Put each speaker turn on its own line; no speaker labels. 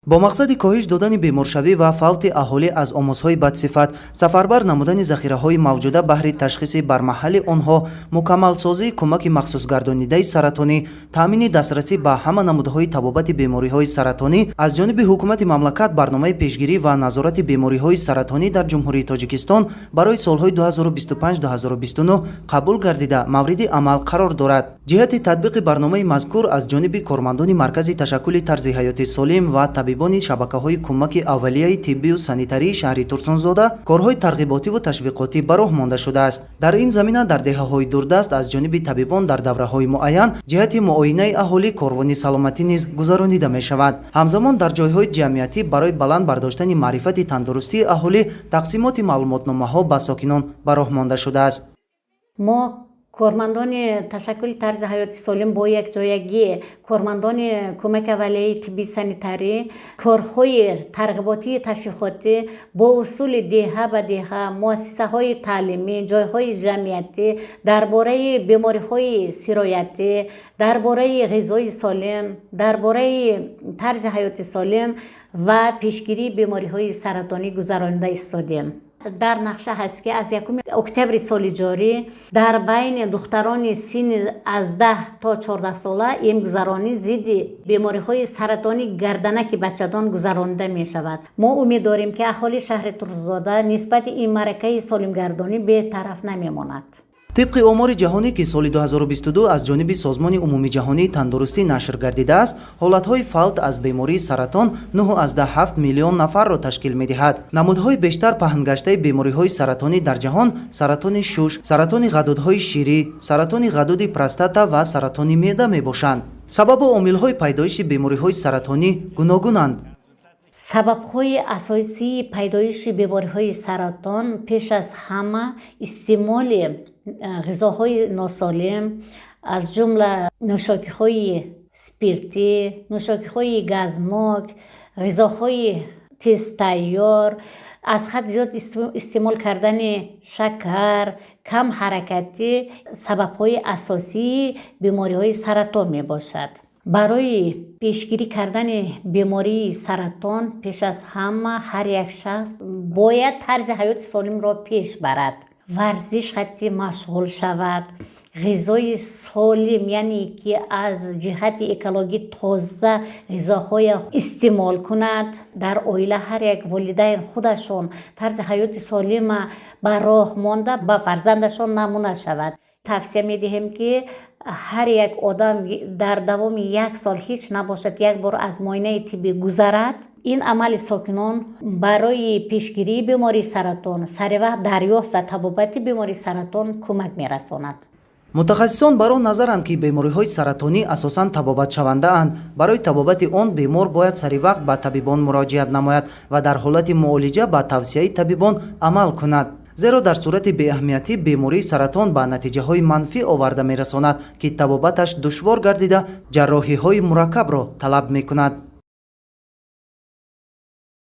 Бо мақсади коҳиш додани беморшавӣ ва фавти аҳолӣ аз омосҳои бадсифат, сафарбар намудани захираҳои мавҷуда баҳри ташхиси бармаҳали онҳо, мукаммалсозии кӯмаки махсусгардонидаи саратонӣ, таъмини дастрасӣ ба ҳама намудҳои табобати бемориҳои саратонӣ аз ҷониби ҳукумати мамлакат барномаи пешгирӣ ва назорати бемориҳои саратонӣ дар Ҷумҳурии Тоҷикистон барои солҳои 2025-2029 қабул гардида, мавриди амал қарор дорад. Ҷиҳати татбиқи барномаи мазкур аз ҷониби кормандони Маркази ташаккули тарзи ҳаёти солим ва табибони шабакаҳои кӯмаки аввалияи тиббию санитарии шаҳри Турсунзода корҳои тарғиботиву ташвиқотӣ ба роҳ монда шудааст. Дар ин замина дар деҳаҳои дурдаст аз ҷониби табибон дар давраҳои муайян ҷиҳати муоинаи аҳолӣ корвони саломатӣ низ гузаронида мешавад. Ҳамзамон дар ҷойҳои ҷамъиятӣ барои баланд бардоштани маърифати тандурустии аҳолӣ тақсимоти маълумотномаҳо ба сокинон ба роҳ монда шудааст.
Мо, кормандони ташаккули тарзи ҳаёти солим, бо якҷоягӣ кормандони кӯмаки аввалияи тиббии санитарӣ корҳои тарғиботию ташвиқотӣ бо усули деҳа ба деҳа, муассисаҳои таълимӣ, ҷойҳои ҷамъиятӣ дар бораи бемориҳои сироятӣ, дар бораи ғизои солим, дар бораи тарзи ҳаёти солим ва пешгирии бемориҳои саратонӣ гузаронида истодем. Дар нақша ҳаст, ки аз 1 октябри соли ҷорӣ дар байни духтарони синни аз 10 то 14 сола эмгузаронӣ зидди бемориҳои саратони гарданаки бачадон гузаронида мешавад. Мо умед дорем, ки аҳолии шаҳри Турсунзода нисбати ин маъракаи солимгардонӣ бетараф намемонад.
Тибқи омори ҷаҳонӣ, ки соли 2022 аз ҷониби Созмони умумиҷаҳонии тандурустӣ нашр гардидааст, ҳолатҳои фавт аз бемории саратон 9,7 миллион нафарро ташкил медиҳад. Намудҳои бештар паҳнгаштаи бемориҳои саратонӣ дар ҷаҳон саратони шуш, саратони ғадудҳои ширӣ, саратони ғадуди простата ва саратони меъда мебошанд. Сабабу омилҳои пайдоиши бемориҳои саратонӣ гуногунанд.
Сабабҳои асосии пайдоиши бемориҳои саратон пеш аз ҳама истеъмоли ғизоҳои носолим, аз ҷумла нӯшокиҳои спиртӣ, нӯшокиҳои газнок, ғизоҳои тезтайёр, аз ҳад зиёд истеъмол кардани шакар, камҳаракатӣ сабабҳои асосии бемориҳои саратон мебошад. Барои пешгирӣ кардани бемории саратон пеш аз ҳама ҳар як шахс бояд тарзи ҳаёти солимро пеш барад, варзиш ҳатти машғул шавад, ғизои солим, яъне ки аз ҷиҳати экологӣ тоза ғизоҳоя истеъмол кунад. Дар оила ҳар як волидайн худашон тарзи ҳаёти солима ба роҳ монда, ба фарзандашон намуна шавад. Тавсия медиҳем, ки ҳар як одам дар давоми як сол ҳеҷ набошад як бор аз муоинаи тиббӣ гузарад. Ин амали сокинон барои пешгирии бемории саратон, саривақт дарёфт ва табобати бемории саратон кӯмак мерасонад.
Мутахассисон бар он назаранд, ки бемориҳои саратонӣ асосан табобатшавандаанд. Барои табобати он бемор бояд саривақт ба табибон муроҷиат намояд ва дар ҳолати муолиҷа ба тавсияи табибон амал кунад, зеро дар сурати беаҳамиятӣ бемории саратон ба натиҷаҳои манфӣ оварда мерасонад, ки табобаташ душвор гардида, ҷарроҳиҳои мураккабро талаб мекунад.